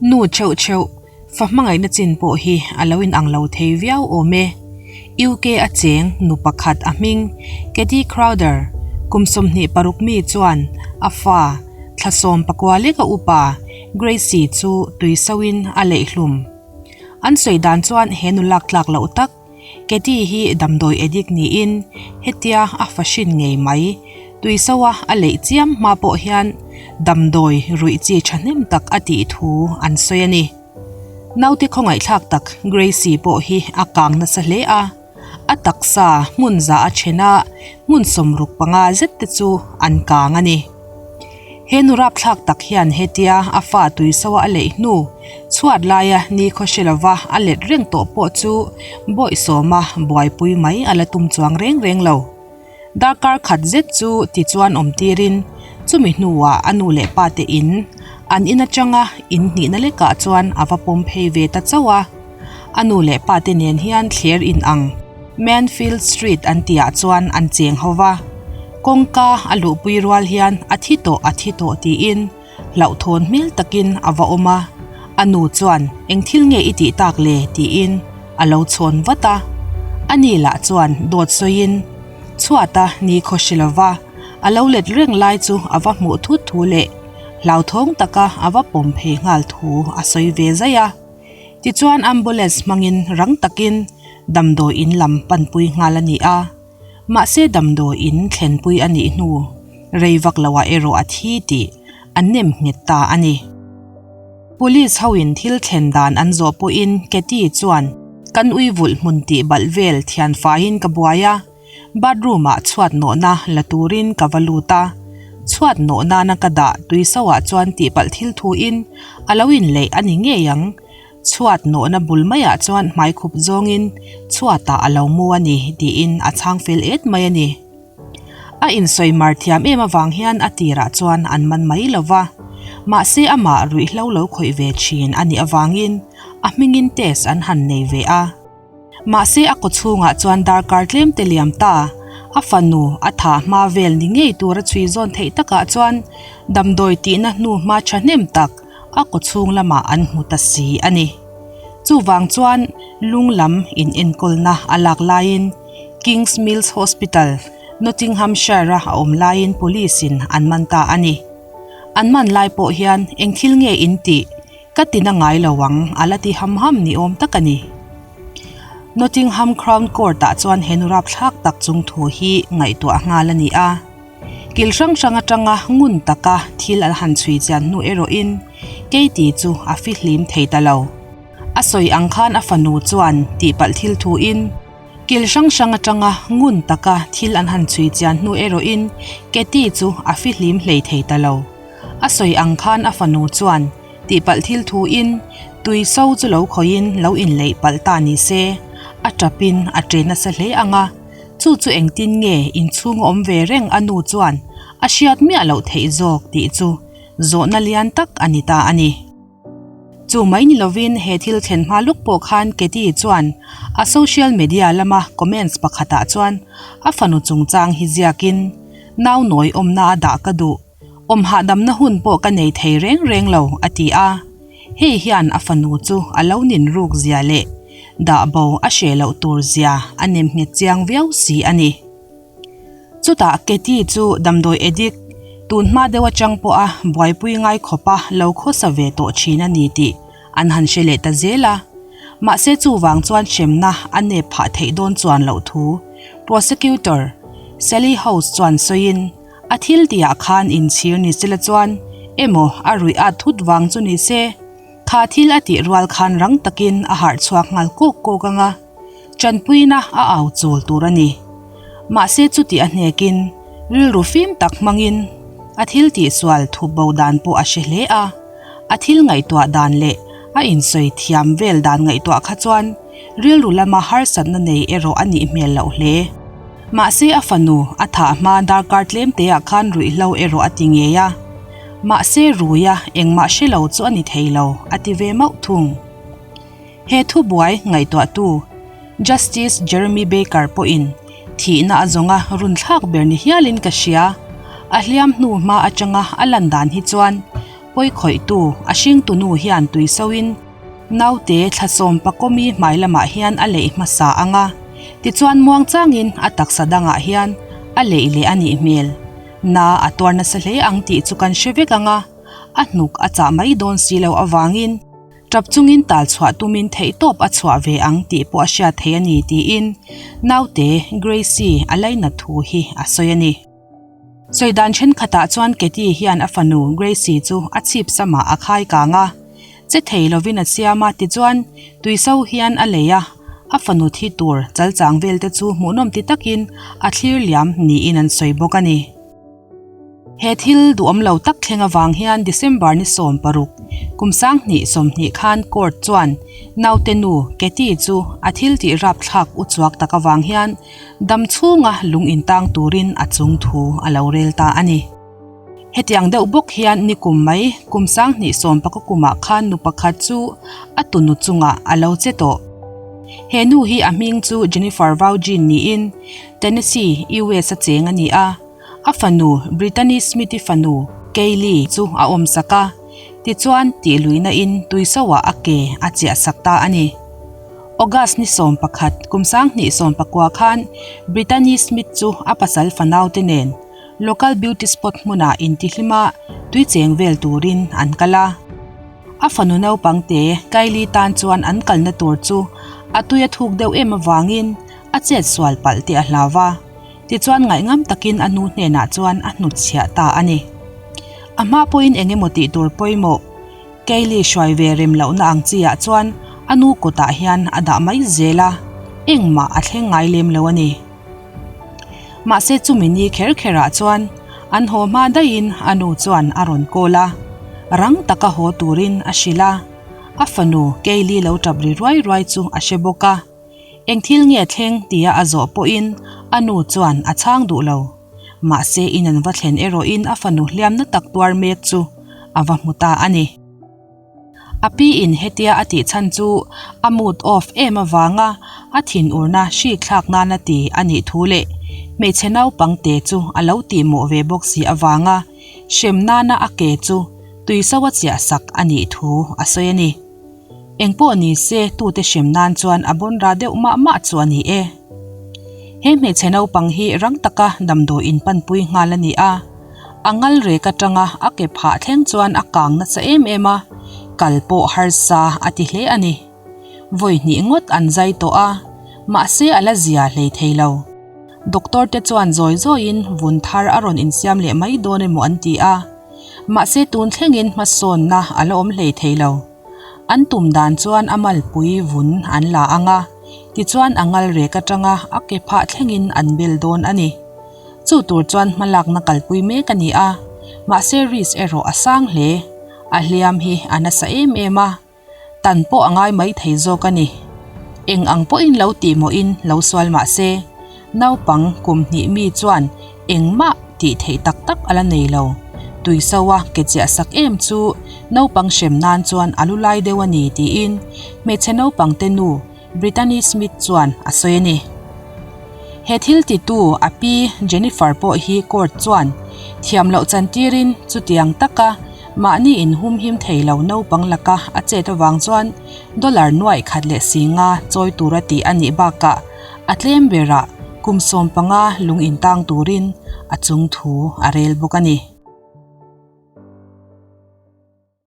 Nu theuh theuh, fa hmangaihna chin pawh hi a lo inang lo thei viau awm e. UK a cheng nu pakhat a hming Katie Crowther, kum 26 mi chuan a fa, thla 19 leka upa Gracie chu tui soin a leih hlum. An sawi dan chuan he nu lak tlak loh tak Katie hi damdawi addict niin hetia a fa hrin ngei mai. Tui soa a leih chiam hma pawh hian damdawi ruih chi thahnem tak a tih thu an sawi a ni. Naute khawngaihthlak tak Gracie pawh hi a kang nasa hle a, a taksa hmun za a then a, hmun 65 zet te chu an kang a ni. He nu rapthlak tak hian hetia a fa tui soa a leih hnu chhuat laia nikhaw hre lova a let reng tawh pawh chu bawihsawma buaipui mai a la tum chuang reng reng lo. Darkar khat zet chu tichuan awm tirin chumi hnuah a nu leh pa te in an in atanga in hnihna lekah chuan a va pawm phei ve ta chauh a. A nu leh pa te nen hian thler in ang Manfield Street an tihah chuan an cheng ho va. Kawngka a luhpui rual hian a thi tawh a thi tawh tiin hlauhthawn hmel takin a va awm a. A nu chuan eng thil nge i tih tak le tiin a lo chhawn vat a. Ani lah chuan dawt sawiin chhuata ni khaw hre lova a lo let reng lai chu a va hmuh thut thu leh hlauthawng taka a va pawm phei nghal thu a sawi ve zaih a. Tichuan ambulance hmangin rang takin damdawi in lam panpui nghal a ni a. Mahse damdawi in thlenpui a nih hnu rei vak loah erawh a thi tih an nem nghet ta a ni. Police hoin thil thlen dan an zawh pawhin Katie chuan kan ui vulh hmun tih balh vel thian faiin ka buai a, bathroom ah chhuat nawhna la turin ka va lut a, chhuat nawh nana ka dah tui soah chuan tihpalh thil thuin a lo inleih a ni ngei ang. Chhuat nawhna bul maiah chuan hmaikhup zawngin chhuatah a lo mu a ni tiin a chhang fel et mai a ni. A insawi mar thiam em avang hian a tirah chuan an man mai lo va, mahse amah ruihhlo lo khawih ve thin a nih avangin a hmingin test an han nei ve a. Mahse a kaw chhungah chuan darkar tlem te liam ta, a fanu a tha hma vel ni ngei tura chhui zawn theih takah chuan damdawi tihna hnu hma thahnem tak a kaw chhung lamah an hmu ta si a ni. Chuvang chuan lung lam inenkawlna a lak laiin Kings Mills Hospital, Nottinghamshire-a a awm laiin police-in an man ta a ni. An man lai pawh hian eng thil nge in tih Ka ti na ngai lo ang, a la ti ham ham ni awm tak a ni. Nottingham Crown Court-ah chuan he nu rapthlak tak chung thu hi ngaihtuah nghal a ni a. Kil hrang hrang atanga ngun taka thil an han chhui chian hnu erawhin Katie chu a fihlim thei ta lo. A sawi ang khan a fanu chuan tihpalh thil thuin kil hrang hrang atanga ngun taka thil an han chhui chian hnu erawhin Katie chu a fihlim hlei thei ta lo. A sawi ang khan a fanu chuan tihpalh thil thuin tui so chu lo khawihin lo inleih palh ta ni se, a tapin a ṭe nasa hle ang a, chu chu engtin nge inchhung a awm ve reng a nu chuan a hriat miah loh theih zawk tih chu zawhna lian tak a ni ta a ni. Chu mai ni lovin he thil thlen hma luk pawh khan Katie chuan a social media lama comments pakhatah chuan a fanu chungchang hi ziakin, Nau nawi awmna a dah ka duh. Awm hahdamna hun pawh ka nei thei reng reng lo, a ti a. Hei hian a fanu chu a lo nin ruk zia leh dah bo a hreh loh tur zia a nem nghet chiang viau si a ni. Chutah Katie chu damdawi addict, tun hma deuh atang pawha buaipui ngai khawpa lo khawsa ve tawh thin a ni tih an han hre leh ta zel a. Mahse chuvang chuan hremna a nep phah theih dawn chuan loh thu Prosecutor Sally House chuan sawiin, A thil tihah khan inchhir ni sela chuan emaw a ruih at thut vang chu ni se, kha thil a tih rual khan rang takin a harh chhuak nghal kawk kawk ang a, tanpuina a au chul tur a ni. Mahse chutih a hnekin rilru fim tak hmangin a thil tihsual thup bo dan pawh a hre hle a, a thil ngaihtuah dan leh a insawi thiam vel dan ngaihtuah kha chuan rilru lama harsatna nei erawh a nih hmel loh hle. Mahse a fanu a thah hma darkar tlem teah khan ruihhlo erawh a ti ngei a. Mahse ruia engmah hre lo chu a ni thei lo, a ti ve mauh thung. He thubuai ngaihtuahtu Justice Jeremy Baker pawhin thihna a zawnga runthlak ber ni hialin ka hria. A hliam hnu hma atanga a lan dan hi chuan. Pawikhawihtu a hringtu nu hian tui soin naute thlasawm pakawmi hmai lamah hian a leih hmasa ang a, tichuan muangchangin a taksa dangah hian a leih leh a nih hmel. Na a tuar nasa hle ang tih chu kan hre vek ang a, a hnuk a chah mai dawn si lo avangin tap chungin tal chhuah tumin theihtawp a chhuah ve ang tih pawh a hriat theih a ni tiin naute Gracie a lainat thu hi a sawi a ni. Sawi dan thenkhatah chuan Katie hian a fanu Gracie chu a chhip samah a khai kang a, che thei lovin a siam a tichuan tuiso hian a lei a, a fanu thi tur chalchang vel te chu hmuhnawm ti takin a thlir liam niin an sawi bawk a ni. He thil duhawm lo tak thleng avang hian December ni 16, kum 2020 khan court chuan naute nu Katie chu a thil tih rapthlak uchuak tak avang hian Dam chhunga lung intang turin a chung thu a lo rel ta a ni. Hetiang deuh bawk hian nikum mai kum 2019 kumah khan nu pakhat chu a tunu chungah a lo che tawh. He nu hi a hming chu Jennifer Vaugin niin Tennessee, US a cheng a ni a. A fanu Brittany Smith-i fanu Kaylee chu a awmsak a, tichuan tihluihna in tuiso-ah a ke a chiahsak ta a ni. August ni 11, kum 2019 khan Brittany Smith chu a pasal fanaute nen local beauty spot hmunah intihlima tui cheng vel turin an kal a. A fanu naupang te Kylie tan chuan an kalna tur chu a tui a thuk deuh em avangin a chet sual palh tih a hlau va, tichuan ngaihngam takin a nu hnenah chuan a hnutchhiah ta a ni. A hma pawhin eng emaw tih tur pawimawh Kylie hruai ve rem lohna ang chi ah chuan a nu kutah hian a dah mai zel a, engmah a thleng ngai lem lo a ni. Mahse chumi ni kher kher ah chuan an haw hma daihin a nu chuan a rawn call a, rang taka haw turin a hrilh a, a fanu Kylie lo tap ri ruai ruai chu a hre bawk a. Eng thil nge thleng tia a zawh pawhin a nu chuan a chhang duh lo. Mahse in an va thlen erawhin a fanu hliamna tak tuar mek chu a va hmu ta a ni. A pi in hetia a tih chhan chu a mood off em avanga a thinurna hrik thlak nana ti a nih thu leh hmeichhe naupang te chu a lo tihmawh ve bawk si avanga hrem nana a ke chu tuiso a chiah sak a nih thu a sawi a ni. Engpawh ni se tute hrem nan chuan a bawn ra deuh mah mah chu a ni e. He hmeichhe naupang hi rang taka damdawi in panpui nghal a ni a. A ngal rek atanga a ke phah thleng chuan a kang nasa em em a, kal pawh harsa a ti hle a ni. Vawi hnih ngawt an zai tawh a, mahse a la zia hlei thei lo. Doctor te chuan zawi zawiin vun thar a rawn insiam leh mai dawn emaw an ti a. Mahse tun thlengin hmasawnna a la awm hlei thei lo. An tum dan chuan a malpui vun an la ang a, tichuan a ngal rek atanga a ke phah thlengin an bel dawn a ni. Chu tur chuan hmalakna kalpui mek a ni a, mahse risk erawh a sang hle. A hliam hi a nasa em em a. Tan pawh a ngai mai thei zawk a ni. Eng ang pawhin lo tih mawhin lo sual mah se, naupang kum hnih mi chuan engmah tih theih tak tak a la nei lo. Tuiso a ke chiah sak em chu naupang hrem nan chuan a lu lai deuh a ni tiin hmeichhe naupang te nu Brittany Smith chuan a sawi a ni. He thil titu a pi Jennifer pawh hi court chuan thiam loh chantirin chutiang taka mahni inhumhim thei lo naupang laka a chet avang chuan dollar nuaih khat leh si nga chawi tura tih a nih bakah a tlem berah kum 15 lung intang turin a chung thu a rel bawk a ni.